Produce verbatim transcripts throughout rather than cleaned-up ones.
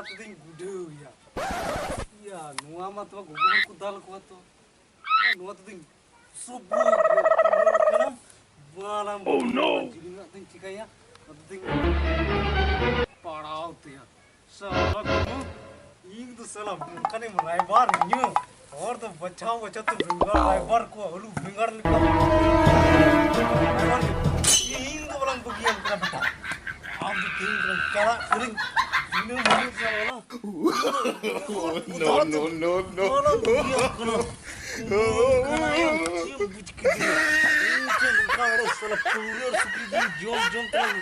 ᱛᱮᱫᱚᱧ ᱜᱩᱰᱟᱹᱣ ᱮᱭᱟ᱾ ᱤᱭᱟ, ᱱᱚᱣᱟ ᱢᱟ ᱛᱚ ᱜᱚᱜᱚ ᱦᱚᱲ ᱠᱚ ᱫᱟᱞ ᱠᱚᱣᱟ ᱛᱚ᱾ ᱱᱚᱣᱟ ᱛᱮᱫᱚᱧ ᱥᱩᱵᱩᱨ ᱠᱟᱱᱟ᱾ ᱵᱟᱲᱟᱢ Oh, no! ᱡᱤᱞᱤᱧᱟᱜ ᱛᱮᱧ ᱪᱤᱠᱟᱹᱭᱟ? ᱱᱚᱣᱟ ᱛᱮᱫᱚᱧ ᱯᱟᱲᱟᱣ ᱛᱟᱭᱟ᱾ ᱥᱟᱞᱟ ᱠᱚ, ᱤᱧ ᱫᱚ ᱥᱟᱞᱟ ᱚᱱᱠᱟᱱᱤᱧ ᱨᱟᱭᱵᱟᱨ ᱤᱧᱟᱹ᱾ ᱦᱚᱲ ᱫᱚ ᱵᱟᱪᱷᱟᱣ ᱵᱟᱪᱷᱟᱣ ᱛᱮ ᱵᱮᱸᱜᱟᱲ ᱨᱟᱭᱵᱟᱨ ᱠᱚ, ᱟᱹᱞᱩ ᱵᱮᱸᱜᱟᱲ ᱞᱮᱠᱟ᱾ ᱤᱧ ᱫᱚ ᱵᱟᱞᱟᱝ ᱵᱟᱹᱜᱤᱭᱟᱢ ᱠᱟᱱᱟ ᱵᱮᱴᱟ᱾ ᱟᱢ ᱫᱚ ᱛᱮᱦᱮᱧ ᱫᱚ ᱪᱟᱞᱟᱜ ᱠᱟᱹᱱᱟᱹᱧ᱾ ᱫᱤᱱᱟᱹᱢ ᱦᱤᱞᱳᱜ ᱥᱟᱞᱟ ᱚᱱᱟ No, no, no, no. ᱵᱟᱞᱟᱝ ᱵᱟᱹᱜᱤᱭᱟᱢ ᱠᱟᱱᱟ᱾ ᱪᱮᱫ ᱮᱢ ᱵᱩᱡᱽ ᱠᱮᱫᱮᱭᱟ? ᱤᱧ ᱪᱮᱫ ᱱᱚᱝᱠᱟ ᱮᱲᱮ ᱥᱟᱞᱟ ᱯᱟᱹᱣᱨᱟᱹ ᱟᱨ ᱥᱩᱠᱨᱤ ᱡᱤᱞ ᱡᱚᱢ ᱡᱚᱢ ᱛᱮ ᱞᱟᱝ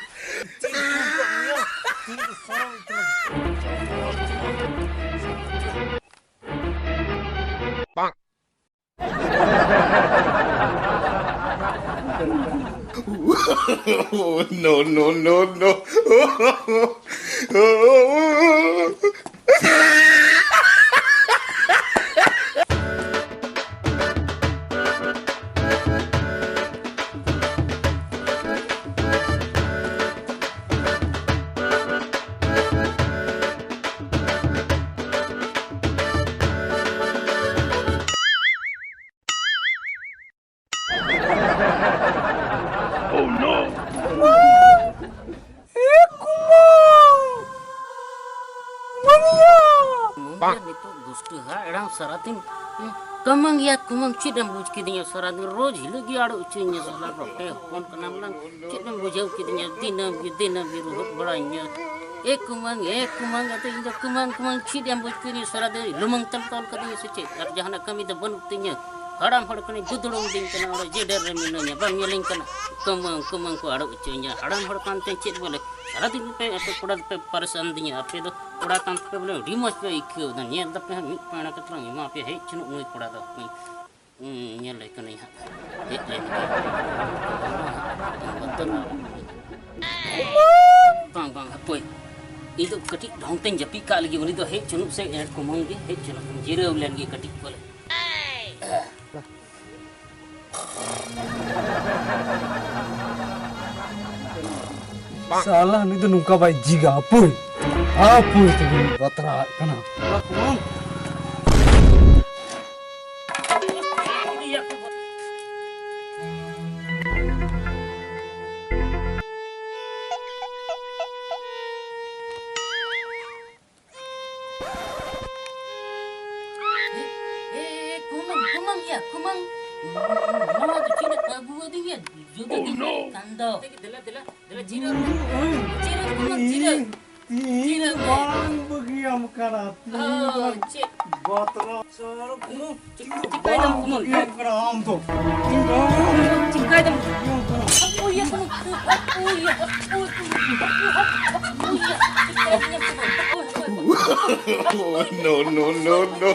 ᱛᱤ ᱠᱩ ᱠᱟᱜ ᱢᱮᱭᱟ᱾ ᱛᱤ ᱠᱚ ᱥᱟᱨᱟᱣ ᱩᱛᱟᱹᱨ᱾ Oh, no, no, no, no. Oh, no! ᱢᱩᱱᱰᱤᱭᱟ ᱱᱤᱛᱚᱜ ᱫᱩᱥᱴᱟᱹ ᱦᱟ ᱮᱲᱟᱝ ᱥᱟᱨᱟᱫᱤᱱ, ᱦᱩᱸ, ᱠᱟᱹᱢᱟᱹᱝ ᱭᱟ ᱠᱩᱢᱟᱹᱝ ᱪᱮᱫ ᱮᱢ ᱵᱩᱡᱽ ᱠᱤᱫᱤᱧᱟ? ᱥᱟᱨᱟᱫᱤᱱ ᱨᱳᱡᱽ ᱦᱤᱞᱳᱜ ᱜᱮ ᱟᱲᱚ ᱦᱚᱪᱚᱧᱟ ᱥᱟᱞᱟ ᱨᱚᱴᱮ ᱦᱚᱯᱚᱱ ᱠᱟᱱᱟᱢ ᱞᱟᱝ᱾ ᱪᱮᱫ ᱮᱢ ᱵᱩᱡᱷᱟᱹᱣ ᱠᱤᱫᱤᱧᱟ? ᱫᱤᱱᱟᱹᱢ ᱜᱮ, ᱫᱤᱱᱟᱹᱢ ᱜᱮ ᱨᱩᱦᱩᱫ ᱵᱟᱲᱟᱧᱟ᱾ ᱮ ᱠᱩᱢᱟᱹᱝ, ᱮ ᱠᱩᱢᱟᱹᱝ, ᱟᱫᱚ ᱤᱧ ᱫᱚ ᱠᱩᱢᱟᱹᱝ, ᱠᱩᱢᱟᱹᱝ ᱪᱮᱫ ᱮᱢ ᱵᱩᱡᱽ ᱠᱤᱫᱤᱧᱟ? ᱥᱟᱨᱟᱫᱤᱱ ᱞᱩᱢᱟᱹᱝ ᱛᱮᱢ ᱛᱚᱞ ᱠᱟᱫᱤᱧᱟ ᱥᱮ ᱪᱮᱫ? ᱟᱨ ᱡᱟᱦᱟᱱᱟᱜ ᱠᱟᱹᱢᱤ ᱫᱚ ᱵᱟᱹᱱᱩᱜ ᱛᱤᱧᱟᱹ᱾ ᱦᱟᱲᱟᱢ ᱦᱚᱲ ᱠᱟᱹᱱᱟᱹᱧ, ᱫᱩᱫᱲᱩᱢ ᱫᱤᱧ ᱠᱟᱱᱟ, ᱚᱸᱰᱮ ᱡᱮᱰᱮᱨ ᱨᱮ ᱢᱤᱱᱟᱹᱧᱟ, ᱵᱟᱢ ᱧᱮᱞᱤᱧ ᱠᱟᱱᱟ᱾ ᱠᱩᱢᱟᱹᱝ, ᱠᱩᱢᱟᱹᱝ ᱠᱚ ᱟᱲᱚ ᱦᱚᱪᱚᱧᱟ᱾ ᱦᱟᱲᱟᱢ ᱦᱚᱲ ᱠᱟᱱᱛᱮ ᱪᱮᱫ ᱵᱚᱞᱮ? ᱥᱟᱨᱟᱫᱤᱱ ᱯᱮ, ᱟᱯᱮ ᱠᱚᱲᱟ ᱫᱚᱯᱮ ᱯᱟᱨᱮᱥᱟᱱ ᱫᱤᱧᱟ᱾ ᱟᱯᱮ ᱫᱚ ᱠᱚᱲᱟ ᱠᱟᱱ ᱛᱮᱯᱮ ᱵᱚᱞᱮ ᱟᱹᱰᱤ ᱢᱚᱡᱽ ᱯᱮ ᱟᱹᱭᱠᱟᱹᱣ ᱮᱫᱟ᱾ ᱧᱮᱞ ᱫᱟᱯᱮ ᱦᱟᱸᱜ, ᱢᱤᱫ ᱯᱟᱲᱟ ᱠᱟᱛᱮ ᱞᱟᱝ ᱮᱢᱟ ᱯᱮᱭᱟ᱾ ᱦᱮᱡ ᱪᱩᱱᱩᱜ ᱱᱩᱭ ᱠᱚᱲᱟ ᱫᱚ᱾ ᱦᱩᱸ, ᱧᱮᱞ ᱞᱮ ᱠᱟᱹᱱᱟᱹᱧ ᱦᱟᱸᱜ᱾ ᱦᱮᱡ ᱞᱮᱱ ᱜᱮ᱾ ᱵᱟᱝ, ᱵᱟᱝ, ᱦᱟᱯᱳᱭ᱾ ᱤᱧ ᱫᱚ ᱠᱟᱹᱴᱤᱡ ᱰᱷᱚᱝ ᱛᱮᱧ ᱡᱟᱹᱯᱤᱫ ᱠᱟᱜ ᱞᱟᱹᱜᱤᱫ᱾ ᱩᱱᱤ ᱫᱚ ᱦᱮᱡ ᱪᱩᱱᱩᱜ ᱥᱮ ᱮᱸᱰ ᱠᱩᱢᱟᱹᱝ ᱜᱮ ᱦᱮᱡ ᱪᱩᱱᱩᱜ᱾ ᱡᱤᱨᱟᱹᱣ ᱞᱮᱱ ᱜᱮ ᱠᱟᱹᱴᱤᱡ ᱵᱚᱞᱮ᱾ ᱥᱟᱞᱟ, ᱱᱩᱭ ᱫᱚ ᱱᱚᱝᱠᱟ ᱵᱟᱭ ᱡᱤᱜᱟ, ᱦᱟᱯᱳᱭ᱾ ᱦᱟᱯᱳᱭ ᱛᱚᱵᱮᱧ ᱵᱟᱛᱨᱟᱜ ᱠᱟᱱᱟ᱾ ᱮ, ᱮ, ᱠᱩᱢᱟᱹᱝ, ᱠᱩᱢᱟᱹᱝ ᱭᱟ, ᱠᱩᱢᱟᱹᱝ᱾ ᱱᱚᱣᱟ ᱫᱚ ᱪᱮᱫ ᱮ ᱟᱹᱜᱩ ᱟᱫᱤᱧᱟ? ᱡᱩᱫᱤ ᱜᱮ ᱢᱮᱱ ᱠᱷᱟᱱ ᱫᱚ᱾ ᱫᱮᱞᱟ, ᱫᱮᱞᱟ, ᱫᱮᱞᱟ, ᱡᱤᱨᱟᱹᱜ ᱢᱮ᱾ ᱡᱤᱨᱟᱹᱜ, ᱠᱩᱢᱟᱹᱝ, ᱡᱤᱨᱟᱹᱜ᱾ ᱛᱤᱦᱤᱧ ᱡᱤᱨᱟᱹᱜ ᱢᱮ᱾ ᱵᱟᱝ ᱵᱟᱹᱜᱤᱭᱟᱢ ᱠᱟᱱᱟ᱾ ᱛᱤᱦᱤᱧ ᱚ, ᱫᱚ ᱪᱮᱫ? ᱵᱟᱛᱨᱟ ᱥᱟᱨ ᱠᱩᱢᱟᱹᱝ᱾ ᱪᱤᱠᱟᱹᱭ ᱫᱟᱢ ᱠᱩᱢᱟᱹᱝ? ᱪᱤᱠᱟᱹᱭ ᱫᱟᱢ? ᱪᱤᱠᱟᱹᱭ ᱫᱟᱢ? ᱦᱟᱹᱯᱩᱭᱟ ᱠᱩᱢᱟᱹᱝ, ᱦᱟᱹᱯᱩᱭᱟ, ᱦᱟᱹᱯᱩᱭᱟ ᱠᱩᱢᱟᱹᱝ, ᱦᱟᱹᱯᱩᱭᱟ, ᱪᱤᱠᱟᱹᱭ ᱫᱟᱢ ᱠᱩᱢᱟᱹᱝ? ᱦᱟᱹᱯᱩᱭᱟ, ᱦᱟᱹᱯᱩᱭᱟ᱾ No, no, no, no.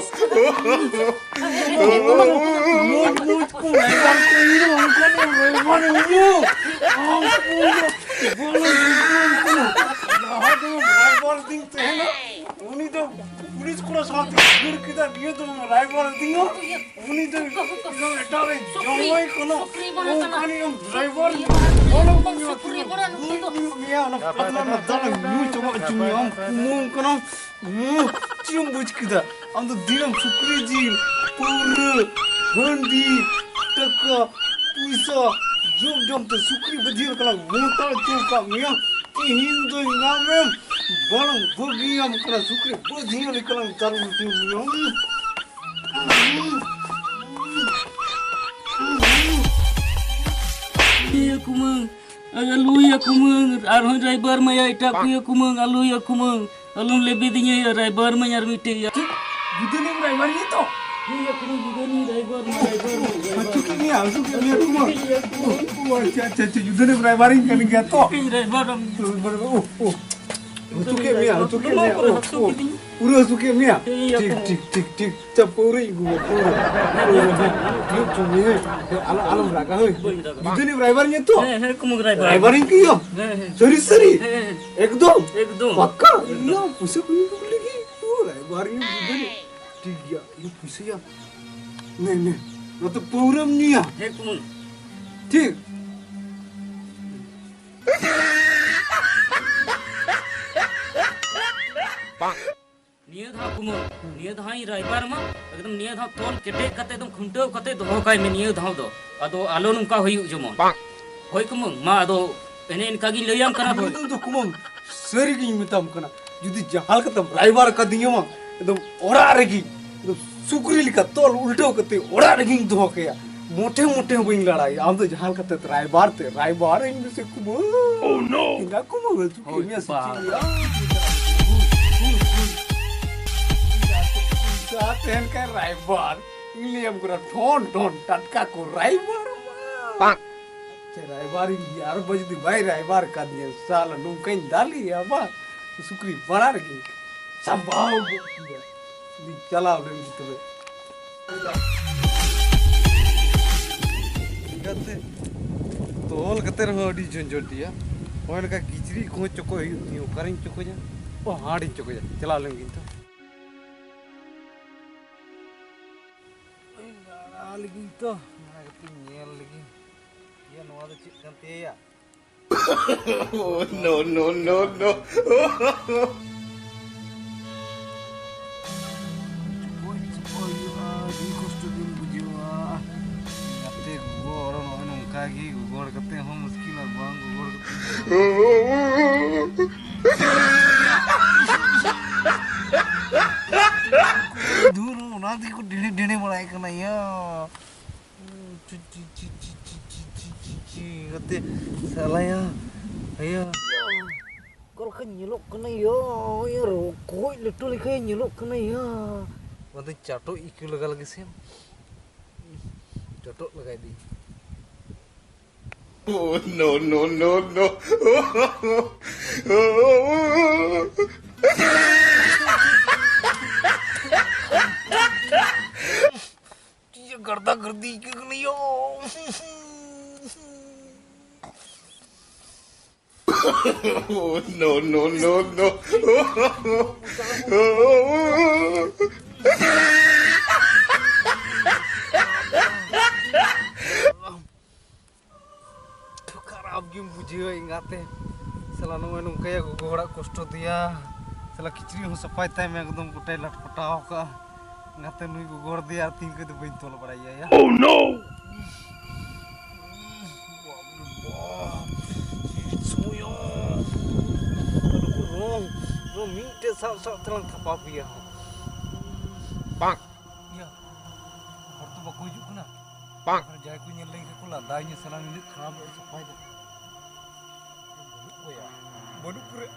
ᱢᱚᱡᱽ, ᱢᱚᱡᱽ ᱠᱚ ᱢᱮᱛᱟ ᱠᱚ ᱤᱧ ᱚᱱᱠᱟᱱ ᱨᱟᱭᱵᱟᱨ ᱤᱧ ᱫᱚ᱾ ᱟᱢ ᱠᱚ ᱵᱚᱞᱚ ᱞᱟᱦᱟ ᱫᱚ ᱨᱟᱭᱵᱟᱨ ᱫᱤᱱ ᱛᱟᱦᱮᱱᱟ᱾ ᱩᱱᱤ ᱫᱚ ᱯᱩᱞᱤᱥ ᱠᱚᱲᱟ ᱥᱟᱶᱛᱮ ᱫᱟᱹᱲ ᱠᱮᱫᱟ, ᱱᱤᱭᱟᱹ ᱫᱚ ᱨᱟᱭᱵᱟᱨ ᱫᱤᱱ᱾ ᱩᱱᱤ ᱫᱚ ᱮᱠᱫᱚᱢ ᱮᱴᱟᱜ ᱨᱮ ᱡᱚᱢᱟᱭ ᱠᱟᱱᱟ᱾ ᱥᱩᱠᱨᱤ ᱵᱟᱝ ᱠᱟᱱᱟ᱾ ᱚᱱᱠᱟᱱᱤᱡ ᱮᱢ ᱰᱨᱟᱭᱵᱷᱟᱨ ᱵᱚᱞᱚ ᱵᱟᱝ ᱥᱩᱠᱨᱤ ᱵᱟᱝ ᱠᱟᱱᱟ᱾ ᱢᱮᱭᱟ, ᱚᱱᱟ ᱯᱟᱛᱞᱟ ᱨᱮᱱᱟᱜ ᱫᱟᱜ ᱧᱩ ᱪᱟᱵᱟ ᱦᱚᱪᱚ ᱢᱮᱭᱟ᱾ ᱟᱢ ᱠᱩᱢᱟᱹᱝ ᱠᱟᱱᱟᱢ᱾ ᱦᱩᱸ, ᱪᱮᱫ ᱮᱢ ᱵᱩᱡᱽ ᱠᱮᱫᱟ? ᱟᱢ ᱫᱚ ᱫᱤᱱᱟᱹᱢ ᱥᱩᱠᱨᱤ ᱡᱤᱞ, ᱯᱟᱹᱣᱨᱟᱹ, ᱦᱟᱺᱰᱤ, ᱴᱟᱠᱟ, ᱯᱩᱭᱥᱟᱹ ᱡᱚᱢ ᱡᱚᱢ ᱛᱮ ᱥᱩᱠᱨᱤ ᱵᱟᱹᱫᱷᱤ ᱞᱮᱠᱟ ᱞᱟᱝ ᱢᱚᱴᱟ ᱦᱚᱪᱚ ᱟᱠᱟᱫ ᱢᱮᱭᱟ᱾ ᱛᱤᱦᱤᱧ ᱫᱚ ᱧᱟᱢᱮᱢ, ᱵᱟᱞᱟᱝ ᱵᱟᱹᱜᱤᱭᱟᱢ ᱠᱟᱱᱟ, ᱥᱩᱠᱨᱤ ᱵᱟᱹᱫᱷᱤ ᱞᱮᱠᱟ ᱞᱟᱝ ᱪᱟᱞᱟᱣ ᱦᱚᱪᱚ ᱢᱮᱭᱟ᱾ ᱤᱭᱟᱹ ᱠᱩᱢᱟᱹᱝ, ᱟᱞᱚᱭᱟ ᱠᱩᱢᱟᱹᱝ, ᱟᱨᱦᱚᱸ ᱨᱟᱭᱵᱟᱨ ᱢᱟᱭᱟ ᱮᱴᱟᱜ ᱠᱚᱭᱟ ᱠᱩᱢᱟᱹᱝ, ᱟᱞᱚᱭᱟ ᱠᱩᱢᱟᱹᱝ, ᱟᱞᱚᱢ ᱞᱮᱵᱮᱫᱤᱧᱟ ᱭᱟ, ᱨᱟᱭᱵᱟᱨ ᱢᱟᱭᱟ ᱟᱨ ᱢᱤᱫᱴᱮᱡ ᱭᱟ᱾ ᱪᱮᱫ? ᱡᱩᱫᱟᱹ ᱱᱤᱢ ᱨᱟᱭᱵᱟᱨ ᱜᱮ ᱛᱚ? ᱤᱧ ᱭᱟ ᱠᱩᱢᱟᱹᱝ, ᱡᱩᱫᱟᱹ ᱱᱤᱢ ᱨᱟᱭᱵᱟᱨ ᱢᱟ, ᱨᱟᱭᱵᱟᱨ ᱢᱟ, ᱨᱟᱭᱵᱟᱨ ᱦᱟᱹᱥᱩ ᱠᱮᱫ ᱢᱮᱭᱟ, ᱦᱟᱹᱥᱩ ᱠᱮᱫ ᱢᱮᱭᱟ ᱠᱩᱢᱟᱹᱝ᱾ ᱚ, ᱟᱪᱪᱷᱟ, ᱟᱪᱪᱷᱟ, ᱟᱪᱪᱷᱟ, ᱡᱩᱫᱟᱹ ᱱᱤᱢ ᱨᱟᱭᱵᱟᱨᱤᱧ ᱠᱟᱱ ᱜᱮᱭᱟ ᱛᱚ? ᱤᱧ ᱨᱟᱭᱵᱟᱨ ᱟᱢ᱾ ᱚ, ᱚ, ᱚ᱾ ᱦᱟᱹᱥᱩ ᱠᱮᱫ ᱢᱮᱭᱟ, ᱦᱟᱹᱥᱩ ᱠᱮᱫ ᱢᱮᱭᱟ᱾ ᱫᱚᱢᱮ ᱯᱩᱨᱟᱹ ᱚ, ᱦᱟᱹᱥᱩ ᱚ, ᱠᱤᱫᱤᱧ᱾ ᱯᱩᱨᱟᱹ ᱦᱟᱹᱥᱩ ᱠᱮᱫ ᱢᱮᱭᱟ? ᱦᱮᱸ, ᱭᱟ ᱴᱷᱤᱠ, ᱠᱩᱢᱟᱹᱝ᱾ ᱴᱷᱤᱠ, ᱴᱷᱤᱠ, ᱴᱷᱤᱠ᱾ ᱪᱟ ᱯᱟᱹᱣᱨᱟᱹᱧ ᱟᱹᱜᱩᱭᱟ, ᱯᱟᱹᱣᱨᱟᱹ᱾ ᱯᱟᱹᱣᱨᱟᱹ ᱦᱟᱸᱜ ᱧᱩ ᱦᱚᱪᱚ ᱢᱮᱭᱟ, ᱦᱮᱸ᱾ ᱟᱞᱚ, ᱟᱞᱚᱢ ᱨᱟᱜᱟ, ᱦᱳᱭ᱾ ᱵᱟᱹᱧ ᱨᱟᱜᱟ᱾ ᱡᱩᱫᱟᱹ ᱱᱤᱢ ᱨᱟᱭᱵᱟᱨ ᱧᱮ ᱛᱚ? ᱦᱮᱸ, ᱦᱮᱸ, ᱠᱩᱢᱟᱹᱝ ᱨᱟᱭᱵᱟᱨ᱾ ᱨᱟᱭᱵᱟᱨᱤᱧ ᱠᱤᱭᱟᱢ? ᱦᱮᱸ, ᱦᱮᱸ᱾ ᱥᱟᱹᱨᱤ, ᱥᱟᱹᱨᱤ? ᱦᱮᱸ, ᱦᱮᱸ᱾ ᱮᱠᱫᱚᱢ? ᱮᱠᱫᱚᱢ᱾ ᱯᱟᱠᱠᱟ? ᱮᱠᱫᱚᱢ᱾ ᱤᱭᱟᱹ, ᱯᱩᱭᱥᱟᱹ ᱠᱚ ᱤᱧ ᱠᱩᱞᱤ ᱜᱮ᱾ ᱳ, ᱨᱟᱭᱵᱟᱨᱤᱧ ᱡᱩᱫᱟᱹ ᱱᱤ᱾ ᱴᱷᱤᱠ ᱜᱮᱭᱟ, ᱤᱧ ᱯᱩᱭᱥᱟᱹᱭᱟ᱾ ᱱᱮ, ᱱᱮ, ᱱᱚᱛᱮ ᱯᱟᱹᱣᱨᱟᱹᱢ ᱧᱩᱭᱟ᱾ ᱦᱮᱸ, ᱠᱩᱢᱟᱹᱝ᱾ ᱴᱷᱤᱠ? ᱱᱤᱭᱟᱹ ᱫᱷᱟᱣ ᱠᱩᱢᱟᱹᱝ, ᱱᱤᱭᱟᱹ ᱫᱷᱟᱣ ᱤᱧ ᱨᱟᱭᱵᱟᱨ ᱢᱟ, ᱮᱠᱫᱚᱢ ᱱᱤᱭᱟᱹ ᱫᱷᱟᱣ ᱛᱚᱞ ᱠᱮᱴᱮᱡ ᱠᱟᱛᱮ ᱮᱠᱫᱚᱢ ᱠᱷᱩᱱᱴᱟᱹᱣ ᱠᱟᱛᱮ ᱫᱚᱦᱚ ᱠᱟᱭ ᱢᱮ ᱱᱤᱭᱟᱹ ᱫᱷᱟᱣ ᱫᱚ᱾ ᱟᱫᱚ ᱟᱞᱚ ᱱᱚᱝᱠᱟ ᱦᱩᱭᱩᱜ ᱡᱮᱢᱚᱱ᱾ ᱦᱳᱭ ᱠᱩᱢᱟᱹᱝ, ᱢᱟ ᱟᱫᱚ ᱮᱱᱮ ᱮᱱᱠᱟ ᱜᱤᱧ ᱞᱟᱹᱭᱟᱢ ᱠᱟᱱᱟ ᱛᱚ᱾ ᱱᱤᱛᱚᱜ ᱫᱚ ᱠᱩᱢᱟᱹᱝ, ᱥᱟᱹᱨᱤ ᱜᱤᱧ ᱢᱮᱛᱟᱢ ᱠᱟᱱᱟ, ᱡᱩᱫᱤ ᱡᱟᱦᱟᱸ ᱞᱮᱠᱟᱛᱮᱢ ᱨᱟᱭᱵᱟᱨ ᱠᱟᱫᱤᱧᱟ ᱵᱟᱝ, ᱮᱠᱫᱚᱢ ᱚᱲᱟᱜ ᱨᱮᱜᱮ, ᱮᱠᱫᱚᱢ ᱥᱩᱠᱨᱤ ᱞᱮᱠᱟ ᱛᱚᱞ ᱩᱞᱴᱟᱹᱣ ᱠᱟᱛᱮ ᱚᱲᱟᱜ ᱨᱮᱜᱮᱧ ᱫᱚᱦᱚ ᱠᱟᱭᱟ᱾ ᱢᱚᱴᱷᱮ ᱢᱚᱴᱷᱮ ᱦᱚᱸ ᱵᱟᱹᱧ ᱞᱟᱲᱟᱭᱟ᱾ ᱟᱢ ᱫᱚ ᱡᱟᱦᱟᱸ ᱞᱮᱠᱟᱛᱮ ᱨᱟᱭᱵᱟᱨ ᱛᱮ, ᱨᱟᱭᱵᱟᱨ ᱤᱧ ᱢᱮᱥᱮ ᱠᱩᱢᱟᱹᱝ᱾ Oh no! ᱮᱸᱜᱟ ᱠᱩᱢᱟᱹᱝ ᱦᱚᱪᱚ ᱦᱳᱭ, ᱠᱮᱫ ᱢᱮᱭᱟ ᱥᱮ ᱵᱟ᱾ ᱪᱮᱫ? ᱡᱟ ᱛᱟᱦᱮᱱ ᱠᱷᱟᱱ ᱨᱟᱭᱵᱟᱨ, ᱤᱧ ᱞᱟᱹᱭᱟᱢ ᱠᱟᱱᱟ, ᱴᱷᱚᱱ ᱴᱷᱚᱱ ᱴᱟᱴᱠᱟ ᱠᱚ ᱨᱟᱭᱵᱟᱨ ᱢᱟ᱾ ᱯᱟᱸᱠ᱾ ᱪᱮ ᱨᱟᱭᱵᱟᱨ ᱤᱧ ᱜᱮ, ᱟᱨ ᱵᱟ ᱡᱩᱫᱤ ᱵᱟᱭ ᱨᱟᱭᱵᱟᱨ ᱠᱟᱫᱤᱧᱟ, ᱥᱟᱞᱟ ᱱᱚᱝᱠᱟᱧ ᱫᱟᱞᱮᱭᱟ ᱵᱟᱝ, ᱥᱩᱠᱨᱤ ᱵᱟᱲᱟ ᱨᱮᱜᱮ ᱥᱟᱢᱵᱟᱣ ᱜᱚᱫ ᱠᱮᱭᱟ᱾ ᱤᱧ ᱪᱟᱞᱟᱣ ᱞᱮᱱ ᱜᱮ ᱛᱚᱵᱮ᱾ ᱪᱤᱠᱟᱹᱛᱮ ᱛᱚᱞ ᱠᱟᱛᱮ ᱨᱮᱦᱚᱸ ᱟᱹᱰᱤ ᱡᱷᱚᱸᱡᱷᱚᱴ ᱜᱮᱭᱟ᱾ ᱱᱚᱜᱼᱚᱭ ᱱᱚᱝᱠᱟ ᱠᱤᱪᱨᱤᱡ ᱠᱚᱦᱚᱸ ᱪᱚᱠᱚᱡ ᱦᱩᱭᱩᱜ ᱛᱤᱧᱟᱹ, ᱚᱠᱟᱨᱤᱧ ᱪᱚᱠᱚᱡᱟ? ᱚ, ᱦᱟᱸᱰᱤᱧ ᱪᱚᱠᱚᱡᱟ, ᱪᱟᱞᱟᱣ ᱞᱮᱱ ᱜᱤᱧ ᱛᱚ᱾ ᱫᱟᱬᱟ ᱞᱮᱜᱤᱧ ᱛᱚ, ᱚᱱᱟ ᱠᱟᱹᱴᱤᱡ ᱧᱮᱞ ᱞᱮᱜᱤᱧ᱾ ᱤᱭᱟᱹ, ᱱᱚᱣᱟ ᱫᱚ ᱪᱮᱫ ᱠᱟᱱ ᱛᱟᱭᱟ? Oh, no, no, no, no. ᱪᱚᱠᱚᱡ, ᱪᱚᱠᱚᱡ ᱦᱩᱭᱩᱜᱼᱟ, ᱟᱹᱰᱤ ᱠᱚᱥᱴᱚ ᱜᱤᱧ ᱵᱩᱡᱷᱟᱹᱣᱟ᱾ ᱜᱟᱛᱮ ᱜᱚᱜᱚ ᱦᱚᱲ ᱱᱚᱜᱼᱚᱭ ᱱᱚᱝᱠᱟ ᱜᱮ, ᱜᱚᱜᱚ ᱦᱚᱲ ᱠᱟᱛᱮ ᱦᱚᱸ ᱢᱩᱥᱠᱤᱞ ᱟᱨ ᱵᱟᱝ ᱜᱚᱜᱚ ᱦᱚᱲ ᱠᱟᱛᱮ᱾ ᱫᱷᱩᱨ, ᱚᱱᱟ ᱛᱮᱜᱮ ᱠᱚ ᱰᱮᱲᱮ ᱰᱮᱲᱮ ᱵᱟᱲᱟᱭ ᱠᱟᱱᱟ ᱭᱟ᱾ ᱪᱤ, ᱪᱤ, ᱪᱤ, ᱜᱟᱛᱮ ᱥᱟᱞᱟᱭᱟ, ᱦᱮᱭᱟ᱾ ᱚᱠᱟ ᱞᱮᱠᱟ ᱧᱮᱞᱚᱜ ᱠᱟᱱᱟ ᱭᱟ, ᱭᱟ, ᱨᱚᱠᱚᱡ ᱞᱟᱹᱴᱩ ᱞᱮᱠᱟ ᱧᱮᱞᱚᱜ ᱠᱟᱱᱟ ᱭᱟ᱾ ᱚᱱᱟ ᱫᱚ ᱪᱟᱴᱚᱜ ᱤᱠᱟᱹ ᱞᱟᱜᱟ ᱞᱟᱹᱜᱤᱫ ᱥᱮ᱾ ᱪᱚᱴᱚᱜ ᱞᱟᱜᱟᱭ ᱫᱟᱹᱧ᱾ Oh, no, no, no, no. ᱪᱮᱫ ᱜᱟᱨᱫᱟ ᱜᱟᱨᱫᱤ ᱟᱹᱭᱠᱟᱹᱜ ᱠᱟᱱᱟ ᱭᱳ᱾ Oh, no, no, no, no. ᱠᱷᱟᱨᱟᱯ ᱜᱮᱢ ᱵᱩᱡᱷᱟᱹᱣᱟ ᱮᱸᱜᱟᱛᱮ᱾ ᱥᱟᱞᱟ ᱱᱚᱜᱼᱚᱭ ᱱᱚᱝᱠᱟᱭᱟ ᱜᱚᱜᱚ ᱦᱚᱲᱟᱜ ᱠᱚᱥᱴᱚ ᱫᱮᱭᱟ᱾ ᱥᱟᱞᱟ ᱠᱤᱪᱨᱤᱡ ᱦᱚᱸ ᱥᱟᱯᱷᱟᱭ ᱛᱟᱭ ᱢᱮ, ᱮᱠᱫᱚᱢ ᱜᱚᱴᱟᱭ ᱞᱟᱴ ᱯᱚᱴᱟᱣ ᱠᱟᱜᱼᱟ᱾ ᱜᱟᱛᱮ ᱱᱩᱭ ᱜᱚᱜᱚ ᱦᱚᱲ ᱫᱚᱭᱟ, ᱛᱤᱦᱤᱧ ᱠᱷᱚᱡ ᱫᱚ ᱵᱟᱹᱧ ᱛᱚᱞ ᱵᱟᱲᱟᱭᱮᱭᱟ ᱭᱟ᱾ Oh no! ᱵᱟᱯ ᱨᱮ ᱵᱟᱯ, ᱪᱮᱫ ᱥᱚᱢᱚᱭᱟ? ᱨᱚᱝ, ᱨᱚᱝ ᱢᱤᱫᱴᱮᱡ ᱥᱟᱵ ᱥᱟᱵ ᱛᱮᱞᱟᱝ ᱛᱷᱟᱯᱟ ᱯᱮᱭᱟ᱾ ᱵᱟᱝ᱾ ᱤᱭᱟᱹ, ᱦᱚᱲ ᱛᱚ ᱵᱟᱠᱚ ᱦᱤᱡᱩᱜ ᱠᱟᱱᱟ᱾ ᱵᱟᱝ᱾ ᱟᱨ ᱡᱟᱦᱟᱸᱭ ᱠᱚ ᱧᱮᱞ ᱞᱮᱱ ᱠᱷᱟᱱ ᱠᱚ ᱞᱟᱸᱫᱟᱭᱤᱧᱟᱹ, ᱥᱟᱞᱟ ᱱᱩᱱᱟᱹᱜ ᱠᱷᱟᱨᱟᱯ ᱮ ᱥᱟᱯᱷᱟᱭ ᱫᱟ᱾ ᱵᱟᱹᱱᱩᱜ ᱠᱚᱭᱟ᱾ ᱵᱟᱹᱱᱩᱜ ᱠᱚᱨᱮ᱾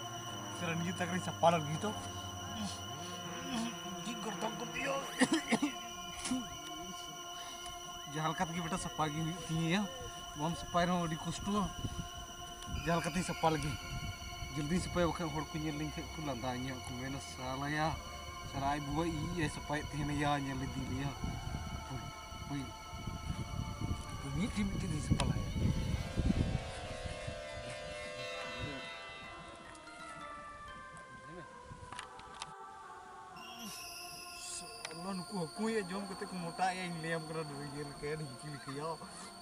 ᱥᱟᱞᱟ ᱱᱤᱡᱮ ᱛᱟᱠᱨᱤᱧ ᱥᱟᱯᱷᱟ ᱞᱟᱹᱜᱤᱫ ᱛᱚ᱾ ᱪᱮᱫ ᱜᱚᱨᱫᱚᱱ ᱠᱚ ᱫᱤᱭᱟ᱾ ᱡᱟᱦᱟᱸ ᱞᱮᱠᱟ ᱛᱮᱜᱮ ᱵᱮᱴᱟ ᱥᱟᱯᱷᱟ ᱜᱮ ᱦᱩᱭᱩᱜ ᱛᱤᱧᱟᱹ᱾ ᱵᱟᱢ ᱥᱟᱯᱷᱟᱭ ᱨᱮᱦᱚᱸ ᱟᱹᱰᱤ ᱠᱚᱥᱴᱚ᱾ ᱡᱟᱦᱟᱸ ᱞᱮᱠᱟᱛᱮᱧ ᱥᱟᱯᱷᱟ ᱞᱮᱜᱮ᱾ ᱡᱚᱞᱫᱤᱧ ᱥᱟᱯᱷᱟᱭᱟ, ᱵᱟᱠᱷᱟᱱ ᱦᱚᱲ ᱠᱚ ᱧᱮᱞ ᱞᱤᱧ ᱠᱷᱟᱡ ᱠᱚ ᱞᱟᱸᱫᱟ ᱤᱧᱟ, ᱠᱚ ᱢᱮᱱᱟ, "ᱥᱟᱞᱟᱭᱟ, ᱥᱟᱞᱟ ᱟᱡ ᱵᱟᱵᱟ ᱤᱡ ᱮ ᱥᱟᱯᱷᱟᱭᱮᱫ ᱛᱟᱦᱮᱱᱟ ᱭᱟ, ᱧᱮᱞ ᱞᱮᱫᱮ ᱜᱮᱭᱟ᱾" ᱦᱳᱭ, ᱦᱳᱭ᱾ ᱢᱤᱫᱴᱤᱡ ᱢᱤᱫᱴᱤᱡ ᱫᱚᱧ ᱥᱟᱯᱷᱟ ᱞᱟᱦᱟᱭᱟ᱾ ᱥᱟᱞᱟ ᱱᱩᱠᱩ ᱦᱟᱹᱠᱩ ᱭᱟ ᱡᱚᱢ ᱠᱟᱛᱮ ᱠᱚ ᱢᱚᱴᱟᱜ ᱭᱟ, ᱤᱧ ᱞᱟᱹᱭᱟᱢ ᱠᱟᱱᱟ, ᱱᱩᱭ ᱧᱮᱞ ᱠᱮᱫ ᱦᱤᱸᱠᱤ ᱞᱮᱠᱟᱭᱟ᱾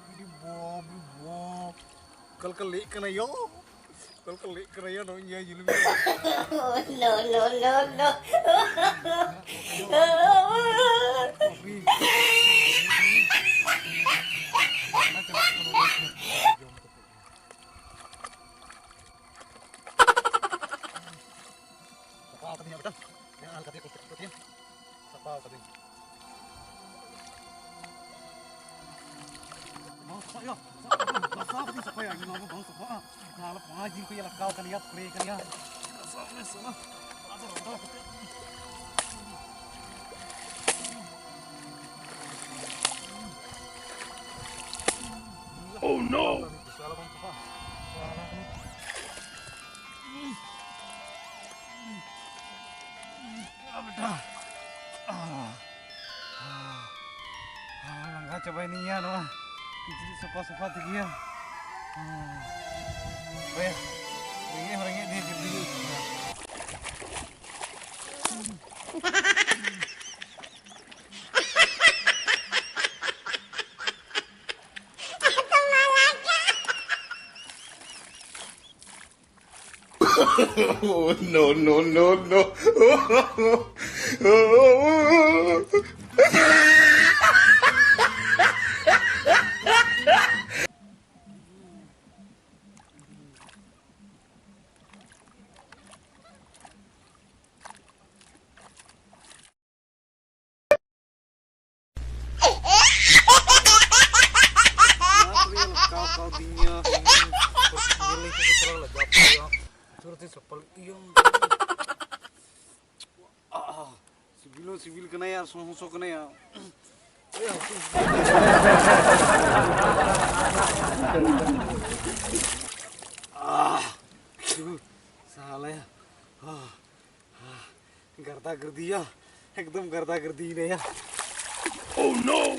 ᱟᱹᱰᱤ ᱵᱟᱯ ᱨᱮ ᱵᱟᱯ᱾ ᱚᱠᱟ ᱞᱮᱠᱟ ᱞᱮᱜ ᱠᱟᱱᱟ ᱭᱟ? ᱚᱠᱟ ᱞᱮᱠᱟ ᱞᱮᱜ ᱠᱟᱱᱟ ᱭᱟ? ᱱᱚᱜᱼᱚᱭ ᱧᱮᱞ ᱧᱮᱞ ᱢᱮ᱾ No, no, no, no. ᱥᱟᱯᱷᱟ ᱠᱟᱹᱫᱤᱧᱟ ᱵᱮᱴᱟ᱾ ᱦᱮᱸ, ᱦᱟᱞᱠᱟ ᱛᱮ ᱠᱚ ᱯᱮᱴᱮᱡ ᱠᱚ ᱛᱤᱧᱟ᱾ ᱥᱟᱯᱷᱟ ᱠᱟᱹᱫᱤᱧ᱾ ᱵᱟᱝ ᱥᱟᱯᱷᱟᱜ ᱜᱮᱭᱟ᱾ ᱥᱟᱯᱷᱟ ᱠᱟᱹᱫᱤᱧ, ᱜᱷᱟᱥᱟᱣ ᱠᱟᱹᱫᱤᱧ ᱥᱟᱯᱷᱟᱭᱟ᱾ ᱤᱧ ᱱᱚᱣᱟ ᱫᱚ ᱵᱟᱝ ᱥᱟᱯᱷᱟᱜᱼᱟ᱾ ᱱᱚᱣᱟ ᱯᱟᱸᱪ ᱫᱤᱱ ᱠᱷᱚᱱ ᱞᱟᱜᱟᱣ ᱠᱟᱱ ᱜᱮᱭᱟ, ᱯᱷᱨᱮ ᱠᱟᱱ ᱜᱮᱭᱟ᱾ ᱜᱷᱟᱥᱟᱣ ᱢᱮ ᱥᱟᱞᱟ᱾ ᱟᱫᱚ ᱨᱚᱜᱟ ᱠᱟᱛᱮ᱾ Oh no! ᱥᱟᱞᱟ ᱵᱟᱝ ᱥᱟᱯᱷᱟ᱾ ᱥᱟᱞᱟ ᱠᱟᱱᱟ᱾ ᱵᱮᱴᱟ᱾ ᱞᱟᱸᱜᱟ ᱪᱟᱵᱟᱭᱮᱱᱟᱹᱧ ᱭᱟ ᱱᱚᱣᱟ ᱠᱤᱪᱨᱤᱡ ᱥᱟᱯᱷᱟ ᱥᱟᱯᱷᱟ ᱛᱮᱜᱮ ᱭᱟ᱾ ᱦᱳᱭ, ᱨᱮᱸᱜᱮᱡ ᱦᱚᱸ ᱨᱮᱸᱜᱮᱡ ᱫᱤᱭᱮ ᱡᱚᱞᱫᱤ ᱜᱮ ᱟᱹᱭᱠᱟᱹᱜ ᱠᱟᱱᱟ᱾ Oh, no, no, no, no. ᱥᱤᱵᱤᱞ ᱦᱚᱸ ᱥᱤᱵᱤᱞ ᱠᱟᱱᱟᱭᱟ ᱟᱨ ᱥᱚ ᱦᱚᱸ ᱥᱚ ᱠᱟᱱᱟᱭᱟ᱾ ᱟᱦ, ᱥᱟᱞᱟᱭᱟ᱾ ᱟᱦ, ᱟᱦ, ᱜᱟᱨᱫᱟ ᱜᱟᱨᱫᱤᱭᱟ, ᱮᱠᱫᱚᱢ ᱜᱟᱨᱫᱟ ᱜᱟᱨᱫᱤᱭᱮᱱᱟᱭᱟ᱾ Oh no!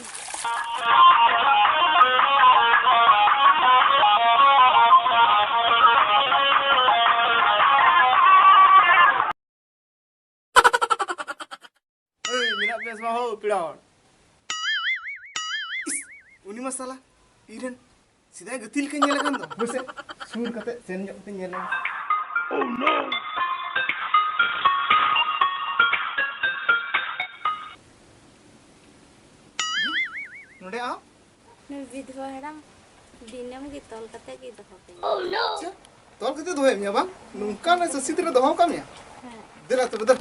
ᱮᱭ, ᱢᱮᱱᱟᱜ ᱯᱮᱭᱟ ᱥᱮ ᱵᱟᱝ ᱦᱳ, ᱯᱮᱲᱟ ᱦᱚᱲ? ᱤᱥ, ᱩᱱᱤ ᱢᱟ ᱥᱟᱞᱟ ᱤᱧ ᱨᱮᱱ ᱥᱮᱫᱟᱭ ᱜᱟᱛᱮ ᱞᱮᱠᱟᱧ ᱧᱮᱞ ᱟᱠᱟᱱ ᱫᱚ᱾ ᱢᱟᱥᱮ, ᱥᱩᱨ ᱠᱟᱛᱮ ᱥᱮᱱ ᱧᱚᱜ ᱠᱟᱛᱮᱧ ᱧᱮᱞ ᱞᱮᱢ᱾ Oh no! ᱱᱚᱰᱮ ᱟᱢ? ᱱᱩᱭ ᱵᱤᱫᱷᱵᱟ ᱦᱟᱲᱟᱢ ᱫᱤᱱᱟᱹᱢ ᱜᱮ ᱛᱚᱞ ᱠᱟᱛᱮ ᱜᱮ ᱫᱚᱦᱚ ᱠᱟᱭᱟ᱾ ᱪᱮᱫ? ᱛᱚᱞ ᱠᱟᱛᱮ ᱫᱚᱦᱚᱭᱮᱫ ᱢᱮᱭᱟ ᱵᱟᱝ? ᱱᱚᱝᱠᱟᱱ ᱥᱟᱹᱥᱤ ᱨᱮ ᱫᱚᱦᱚ ᱠᱟᱜ ᱢᱮᱭᱟ? ᱦᱮᱸ᱾ ᱫᱮᱞᱟ ᱛᱚᱵᱮ, ᱫᱮᱞᱟ᱾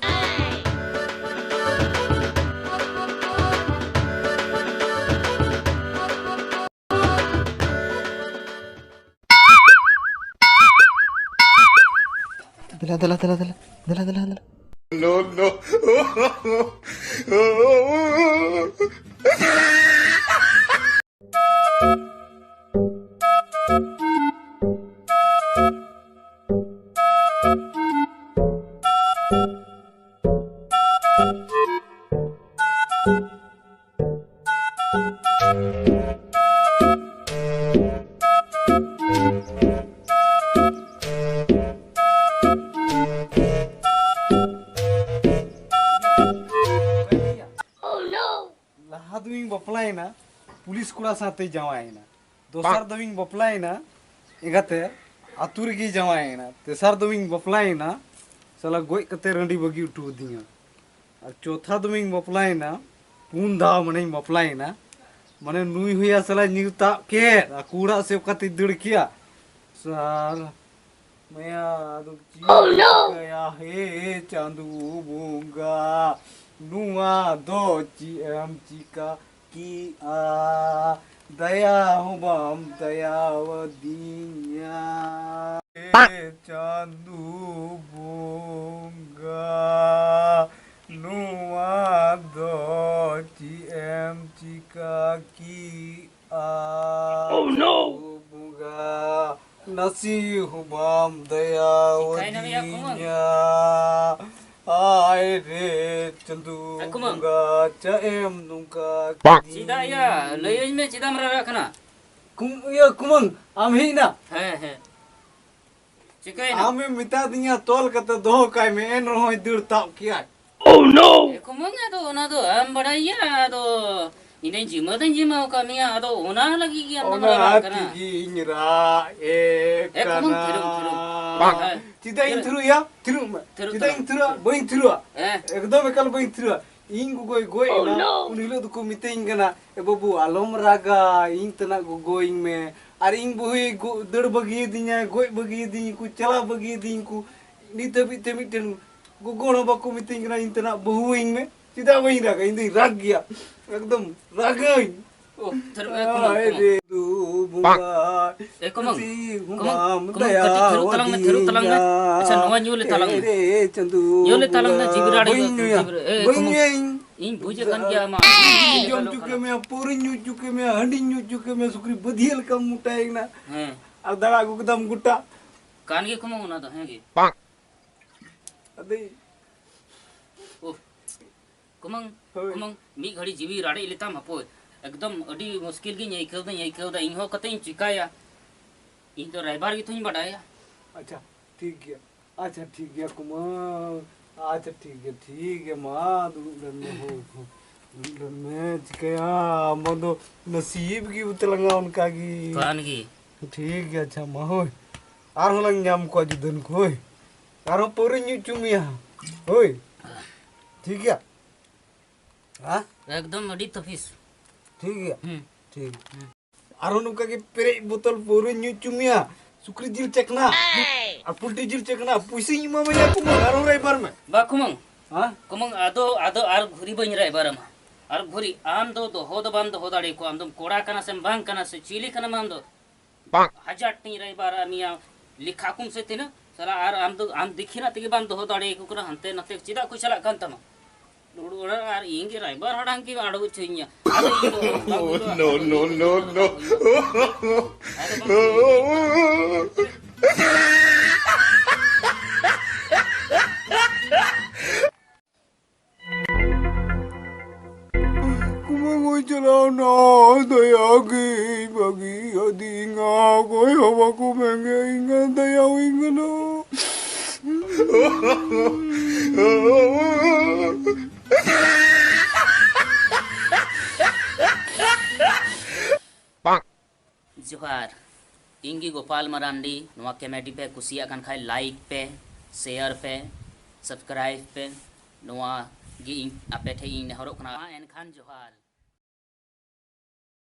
ᱫᱮᱞᱟ, ᱫᱮᱞᱟ, ᱫᱮᱞᱟ, ᱫᱮᱞᱟ᱾ ᱫᱮᱞᱟ, ᱫᱮᱞᱟ, ᱫᱮᱞᱟ᱾ No, no. ᱞᱟᱦᱟ ᱫᱚᱧ ᱵᱟᱯᱞᱟᱭᱮᱱᱟ, ᱯᱩᱞᱤᱥ ᱠᱚᱲᱟ ᱥᱟᱶᱛᱮ ᱡᱟᱶᱟᱭᱮᱱᱟ᱾ ᱫᱚᱥᱟᱨ ᱫᱚᱧ ᱵᱟᱯᱞᱟᱭᱮᱱᱟ, ᱮᱸᱜᱟᱛᱮ, ᱟᱹᱛᱩ ᱨᱮᱜᱮ ᱡᱟᱶᱟᱭᱮᱱᱟ᱾ ᱛᱮᱥᱟᱨ ᱫᱚᱢᱤᱧ ᱵᱟᱯᱞᱟᱭᱮᱱᱟ, ᱥᱟᱞᱟ ᱜᱚᱡ ᱠᱟᱛᱮ ᱨᱟᱺᱰᱤ ᱵᱟᱹᱜᱤ ᱦᱚᱴᱚ ᱟᱹᱫᱤᱧᱟ᱾ ᱟᱨ ᱪᱚᱛᱷᱟ ᱫᱚᱢᱤᱧ ᱵᱟᱯᱞᱟᱭᱮᱱᱟ, ᱯᱩᱱ ᱫᱷᱟᱣ ᱢᱟᱱᱮᱧ ᱵᱟᱯᱞᱟᱭᱮᱱᱟ, ᱢᱟᱱᱮ ᱱᱩᱭ ᱦᱩᱭᱟ ᱥᱟᱞᱟ ᱧᱤᱨ ᱛᱟᱵ ᱠᱮᱫ, ᱟᱠᱚ ᱚᱲᱟᱜ ᱥᱮᱫ ᱚᱠᱟᱛᱮᱭ ᱫᱟᱹᱲ ᱠᱮᱭᱟ᱾ ᱥᱟᱞᱟ ᱢᱟᱭᱟ ᱫᱚ ᱪᱮᱫ ᱮᱢ ᱪᱤᱠᱟᱹᱭᱟ, ᱦᱮ ᱪᱟᱸᱫᱩ ᱵᱚᱸᱜᱟ, ᱱᱚᱣᱟ ᱫᱚ ᱪᱮᱫ ᱮᱢ ᱪᱤᱠᱟ ᱠᱮᱜᱼᱟ? ᱫᱟᱭᱟ ᱦᱚᱸ ᱵᱟᱢ ᱫᱟᱭᱟᱣᱟᱫᱤᱧᱟ᱾ ᱦᱮ ᱪᱟᱸᱫᱩ ᱵᱚᱸᱜᱟ, ᱱᱚᱣᱟ ᱫᱚ ᱪᱮᱫ ᱮᱢ ᱪᱤᱠᱟ ᱠᱮᱜᱼᱟ? Oh, no! ᱪᱟᱸᱫᱩ ᱵᱚᱸᱜᱟ, ᱱᱟᱥᱮ ᱦᱚᱸ ᱵᱟᱢ ᱫᱟᱭᱟ ᱪᱤᱠᱟᱹᱭᱮᱱᱟ ᱭᱟ ᱠᱩᱢᱟᱹᱝ? ᱟᱹᱫᱤᱧᱟ᱾ ᱟᱭ ᱨᱮ ᱪᱟᱸᱫᱩ ᱮ ᱠᱩᱢᱟᱹᱝ᱾ ᱵᱚᱸᱜᱟ, ᱪᱟ ᱮᱢ ᱱᱚᱝᱠᱟ ᱪᱮᱫᱟᱜ ᱭᱟ? ᱠᱤᱫᱤᱧᱟ? ᱞᱟᱹᱭᱟᱹᱧ ᱢᱮ, ᱪᱮᱫᱟᱜ ᱮᱢ ᱨᱟᱜ ᱠᱟᱱᱟ? ᱠᱩᱢ-, ᱤᱭᱟᱹ ᱠᱩᱢᱟᱹᱝ, ᱟᱢ ᱦᱮᱡ ᱮᱱᱟ? ᱦᱮᱸ, ᱦᱮᱸ᱾ ᱪᱤᱠᱟᱹᱭᱮᱱᱟ? ᱟᱢᱮᱢ ᱢᱮᱛᱟᱫᱤᱧᱟ ᱛᱚᱞ ᱠᱟᱛᱮ ᱫᱚᱦᱚ ᱠᱟᱭ ᱢᱮ, ᱮᱱ ᱨᱮᱦᱚᱸᱭ ᱫᱟᱹᱲ ᱛᱟᱵ ᱠᱮᱜᱼᱟᱭ᱾ Oh, no! ᱮ ᱠᱩᱢᱟᱹᱝ, ᱟᱫᱚ ᱚᱱᱟ ᱫᱚ ᱟᱢ ᱵᱟᱲᱟᱭ ᱜᱮᱭᱟ, ᱟᱫᱚ ᱤᱧ ᱫᱚᱧ ᱡᱤᱢᱟᱹ ᱫᱚᱧ ᱡᱤᱢᱟᱹ ᱟᱠᱟᱫ ᱢᱮᱭᱟ, ᱟᱫᱚ ᱚᱱᱟ ᱞᱟᱹᱜᱤᱫ ᱜᱮ ᱟᱢ ᱫᱚᱢ ᱚᱱᱟ ᱨᱟᱜ ᱠᱟᱱᱟ᱾ ᱛᱮᱜᱮᱧ ᱨᱟᱜ ᱮ ᱮ ᱠᱩᱢᱟᱹᱝ, ᱠᱟᱱᱟ᱾ ᱛᱷᱤᱨᱚᱜ, ᱛᱷᱤᱨᱚᱜ᱾ ᱦᱮᱸ᱾ ᱪᱮᱫᱟᱜ ᱤᱧ ᱛᱷᱤᱨᱚᱜ᱾ ᱛᱷᱤᱨᱩᱜ ᱭᱟ? ᱛᱷᱤᱨᱩᱜ ᱢᱮ᱾ ᱛᱷᱤᱨᱚᱜ ᱪᱮᱫᱟᱜ ᱛᱟᱞᱟᱝ ᱤᱧ ᱢᱮ᱾ ᱛᱷᱤᱨᱩᱜᱼᱟ? ᱵᱟᱹᱧ ᱛᱷᱤᱨᱩᱜᱼᱟ᱾ ᱦᱮᱸ᱾ ᱮᱠᱫᱚᱢ ᱮᱠᱟᱞ ᱵᱟᱹᱧ ᱛᱷᱤᱨᱩᱜᱼᱟ᱾ ᱤᱧ ᱜᱚᱜᱚᱭ ᱜᱚᱡ Oh, ᱮᱱᱟ, no! ᱩᱱ ᱦᱤᱞᱳᱜ ᱫᱚᱠᱚ ᱢᱤᱛᱟᱹᱧ ᱠᱟᱱᱟ, "ᱮ ᱵᱟᱹᱵᱩ, ᱟᱞᱚᱢ ᱨᱟᱜᱟ, ᱤᱧ ᱛᱮᱱᱟᱜ ᱜᱚᱜᱚᱭᱤᱧ ᱢᱮ᱾ ᱟᱨ ᱤᱧ ᱵᱟᱹᱦᱩᱭ ᱜᱚ-, ᱫᱟᱹᱲ ᱵᱟᱹᱜᱤᱭᱟᱫᱤᱧᱟᱭ, ᱜᱚᱡ ᱵᱟᱹᱜᱤᱭᱟᱫᱤᱧ ᱠᱚ, ᱪᱟᱞᱟᱣ ᱵᱟᱹᱜᱤᱭᱟᱫᱤᱧ ᱠᱚ᱾ ᱱᱤᱛ ᱦᱟᱹᱵᱤᱡ ᱛᱮ ᱢᱤᱫᱴᱮᱱ ᱜᱚᱜᱚ ᱦᱚᱲ ᱦᱚᱸ ᱵᱟᱠᱚ ᱢᱤᱛᱟᱹᱧ ᱠᱟᱱᱟ, ᱤᱧ ᱛᱮᱱᱟᱜ ᱵᱟᱹᱦᱩᱣᱟᱹᱧ ᱢᱮ᱾" ᱪᱮᱫᱟᱜ ᱵᱟᱹᱧ ᱨᱟᱜᱟ? ᱤᱧ ᱫᱚᱧ ᱨᱟᱜᱽ ᱜᱮᱭᱟ, ᱮᱠᱫᱚᱢ ᱨᱟᱜᱟᱹᱧ᱾ ᱳ, ᱛᱷᱤᱨᱚᱜ ᱢᱮ, ᱠᱩᱢᱟᱹᱝ, ᱦᱟᱭ ᱠᱩᱢᱟᱹᱝ᱾ ᱨᱮ ᱫᱩ ᱵᱚᱸᱜᱟ, ᱮ, ᱠᱩᱢᱟᱹᱝ, ᱱᱟᱥᱮ ᱦᱚᱸ ᱠᱩᱢᱟᱹᱝ, ᱵᱟᱢ ᱠᱩᱢᱟᱹᱝ, ᱫᱟᱭᱟ ᱠᱟᱹᱴᱤᱡ ᱛᱷᱤᱨᱚᱜ ᱛᱟᱞᱟᱝ ᱢᱮ, ᱛᱷᱤᱨᱚᱜ ᱛᱟᱞᱟᱝ ᱢᱮ᱾ ᱟᱹᱫᱤᱧᱟ᱾ ᱟᱪᱪᱷᱟ, ᱱᱚᱣᱟ ᱧᱩ ᱞᱮ ᱛᱟᱞᱟᱝ ᱢᱮ᱾ ᱮ ᱨᱮ ᱪᱟᱸᱫᱩ ᱧᱩ ᱞᱮ ᱛᱟᱞᱟᱝ ᱢᱮ, ᱵᱚᱸᱜᱟ, ᱡᱤᱵᱤ ᱨᱟᱲᱮᱡ ᱵᱟᱹᱧ ᱠᱟᱱᱟ, ᱧᱩᱭᱟ, ᱡᱤᱵᱤ ᱨᱟᱲᱮᱡ᱾ ᱮ, ᱵᱟᱹᱧ ᱠᱩᱢᱟᱹᱝ, ᱧᱩᱭᱟ ᱤᱧ᱾ ᱤᱧ ᱵᱩᱡᱮᱫ ᱠᱟᱱ ᱜᱮᱭᱟ ᱟᱢᱟᱜ ᱡᱤᱵᱤ ᱡᱚᱢ ᱨᱟᱲᱮᱡ ᱦᱚᱪᱚ ᱠᱟᱱᱟ᱾ ᱠᱮᱫ ᱢᱮᱭᱟ, ᱯᱟᱹᱣᱨᱟᱹᱧ ᱧᱩ ᱦᱚᱪᱚ ᱠᱮᱫ ᱢᱮᱭᱟ, ᱦᱟᱺᱰᱤᱧ ᱧᱩ ᱦᱚᱪᱚ ᱠᱮᱫ ᱢᱮᱭᱟ, ᱥᱩᱠᱨᱤ ᱵᱟᱹᱫᱷᱤᱭᱟᱹ ᱞᱮᱠᱟᱢ ᱢᱚᱴᱟᱭᱮᱱᱟ᱾ ᱦᱮᱸ᱾ ᱟᱨ ᱫᱟᱬᱟ ᱟᱹᱜᱩ ᱠᱮᱫᱟᱢ ᱜᱚᱴᱟ᱾ ᱠᱟᱱ ᱜᱮ ᱠᱩᱢᱟᱹᱝ, ᱚᱱᱟ ᱫᱚ ᱦᱮᱸ ᱜᱮ᱾ ᱟᱫᱚ ᱳᱦ, ᱠᱩᱢᱟᱹᱝ, ᱦᱳᱭ᱾ ᱠᱩᱢᱟᱹᱝ, ᱢᱤᱫ ᱜᱷᱟᱹᱲᱤ ᱡᱤᱣᱤ ᱨᱟᱲᱮᱡ ᱞᱮᱛᱟᱢ ᱦᱟᱯᱳᱭ᱾ ᱮᱠᱫᱚᱢ ᱟᱹᱰᱤ ᱢᱩᱥᱠᱤᱞ ᱜᱤᱧ ᱟᱹᱭᱠᱟᱹᱣ ᱫᱟᱹᱧ, ᱟᱹᱭᱠᱟᱹᱣ ᱫᱟ᱾ ᱤᱧ ᱦᱚᱸ ᱠᱟᱛᱮᱧ ᱪᱤᱠᱟᱭᱟ? ᱤᱧ ᱫᱚ ᱨᱟᱭᱵᱟᱨ ᱜᱮᱛᱚᱧ ᱵᱟᱰᱟᱭᱟ᱾ ᱟᱪᱪᱷᱟ, ᱴᱷᱤᱠ ᱜᱮᱭᱟ᱾ ᱟᱪᱪᱷᱟ, ᱴᱷᱤᱠ ᱜᱮᱭᱟ, ᱠᱩᱢᱟᱹᱝ᱾ ᱟᱪᱪᱷᱟ, ᱴᱷᱤᱠ ᱜᱮᱭᱟ, ᱴᱷᱤᱠ ᱜᱮᱭᱟ᱾ ᱢᱟ, ᱫᱩᱲᱩᱵ ᱞᱮᱱ ᱢᱮ, ᱦᱳᱭ᱾ ᱫᱩᱲᱩᱵ ᱞᱮᱱ ᱢᱮ᱾ ᱪᱤᱠᱟᱹᱭᱟ, ᱟᱢ ᱫᱚ ᱱᱟᱥᱤᱵ ᱜᱮ ᱛᱟᱞᱟᱝᱟ ᱚᱱᱠᱟ ᱜᱮ᱾ ᱠᱟᱱ ᱜᱮ᱾ ᱴᱷᱤᱠ ᱜᱮᱭᱟ, ᱟᱪᱪᱷᱟ, ᱢᱟ, ᱦᱳᱭ᱾ ᱟᱨᱦᱚᱸ ᱞᱟᱝ ᱧᱟᱢ ᱠᱚᱣᱟ ᱡᱩᱫᱟᱹᱱ ᱠᱚ, ᱦᱳᱭ᱾ ᱟᱨᱦᱚᱸ ᱯᱟᱹᱣᱨᱟᱹᱧ ᱧᱩ ᱦᱚᱪᱚ ᱢᱮᱭᱟ, ᱦᱳᱭ᱾ ᱴᱷᱤᱠ ᱜᱮᱭᱟ? ᱦᱮᱸ? ᱮᱠᱫᱚᱢ ᱟᱹᱰᱤ ᱛᱟᱹᱯᱤᱥ᱾ ᱴᱷᱤᱠ ᱜᱮᱭᱟ? ᱦᱩᱸ᱾ ᱴᱷᱤᱠ᱾ ᱦᱩᱸ᱾ ᱟᱨᱦᱚᱸ ᱱᱚᱝᱠᱟ ᱜᱮ ᱯᱮᱨᱮᱡ ᱵᱳᱛᱚᱞ ᱯᱟᱹᱣᱨᱟᱹᱧ ᱧᱩ ᱦᱚᱪᱚ ᱢᱮᱭᱟ, ᱥᱩᱠᱨᱤ ᱡᱤᱞ ᱪᱟᱠᱷᱱᱟ ᱟᱨ ᱯᱳᱞᱴᱤ ᱡᱤᱞ ᱪᱟᱠᱷᱱᱟ, ᱯᱩᱭᱥᱟᱹᱧ ᱮᱢᱟᱢᱟ ᱭᱟ ᱠᱩᱢᱟᱹᱝ, ᱟᱨᱦᱚᱸ ᱨᱟᱭᱵᱟᱨ ᱢᱮ᱾ ᱵᱟ ᱠᱩᱢᱟᱹᱝ, ᱦᱮᱸ? ᱠᱩᱢᱟᱹᱝ, ᱟᱫᱚ, ᱟᱫᱚ ᱟᱨ ᱜᱷᱩᱨᱤ ᱵᱟᱹᱧ ᱨᱟᱭᱵᱟᱨ ᱟᱢᱟ᱾ ᱟᱨ ᱜᱷᱩᱨᱤ, ᱟᱢ ᱫᱚ ᱫᱚᱦᱚ ᱫᱚ ᱵᱟᱢ ᱫᱚᱦᱚ ᱫᱟᱲᱮ ᱠᱚᱣᱟ᱾ ᱟᱢ ᱫᱚᱢ ᱠᱚᱲᱟ ᱠᱟᱱᱟ ᱥᱮᱢ ᱵᱟᱝ ᱠᱟᱱᱟ ᱥᱮ ᱪᱤᱞᱤ ᱠᱟᱱᱟᱢ ᱟᱢ ᱫᱚ? ᱦᱟᱡᱟᱨ ᱴᱤᱧ ᱨᱟᱭᱵᱟᱨ ᱢᱮᱭᱟ, ᱞᱮᱠᱷᱟ ᱠᱚᱢ ᱥᱮ ᱛᱤᱱᱟᱹᱜ? ᱥᱟᱞᱟ, ᱟᱨ ᱟᱢ ᱫᱚ, ᱟᱢ ᱫᱤᱠᱷᱤᱱᱟᱜ ᱛᱮᱜᱮ ᱵᱟᱢ ᱫᱚᱦᱚ ᱫᱟᱲᱮᱭᱟᱠᱚ ᱠᱟᱱᱟ, ᱦᱟᱱᱛᱮ ᱱᱟᱛᱮ ᱪᱮᱫᱟᱜ ᱠᱚ ᱪᱟᱞᱟᱜ ᱠᱟᱱ ᱛᱟᱢᱟ? ᱨᱩᱲ ᱚᱲᱟᱜ ᱟᱨ ᱤᱧ ᱜᱮ ᱨᱟᱭᱵᱟᱨ ᱦᱟᱲᱟᱢ ᱜᱮ ᱟᱲᱜᱚ ᱦᱚᱪᱚᱧᱟ᱾ ᱟᱫᱚ ᱤᱧ ᱫᱚ ᱵᱟᱝ ᱦᱩᱭᱩᱜᱼᱟ᱾ No, no, no, no. ᱟᱫᱚ ᱵᱟᱝ ᱦᱩᱭᱩᱜᱼᱟ᱾ ᱠᱩᱢᱟᱹᱝ ᱦᱚᱸᱭ ᱪᱟᱞᱟᱣᱱᱟ, ᱫᱟᱭᱟ ᱜᱮ ᱵᱟᱹᱜᱤ ᱟᱹᱫᱤᱧᱟ, ᱚᱠᱚᱭ ᱦᱚᱸ ᱵᱟᱠᱚ ᱢᱮᱱ ᱜᱮ ᱤᱧ ᱫᱟᱭᱟ ᱦᱩᱭ ᱠᱟᱱᱟ᱾ ᱡᱚᱦᱟᱨ, ᱤᱧ ᱜᱮ ᱜᱳᱯᱟᱞ ᱢᱟᱨᱟᱱᱰᱤ᱾ ᱱᱚᱣᱟ comedy ᱯᱮ ᱠᱩᱥᱤᱭᱟᱜ ᱠᱟᱱ ᱠᱷᱟᱡ like ᱯᱮ, share ᱯᱮ, subscribe ᱯᱮ᱾ ᱱᱚᱣᱟ ᱜᱮ ᱤᱧ ᱟᱯᱮ ᱴᱷᱮᱡ ᱤᱧ ᱱᱮᱦᱚᱨᱚᱜ ᱠᱟᱱᱟ᱾ ᱢᱟ ᱮᱱᱠᱷᱟᱱ ᱡᱚᱦᱟᱨ᱾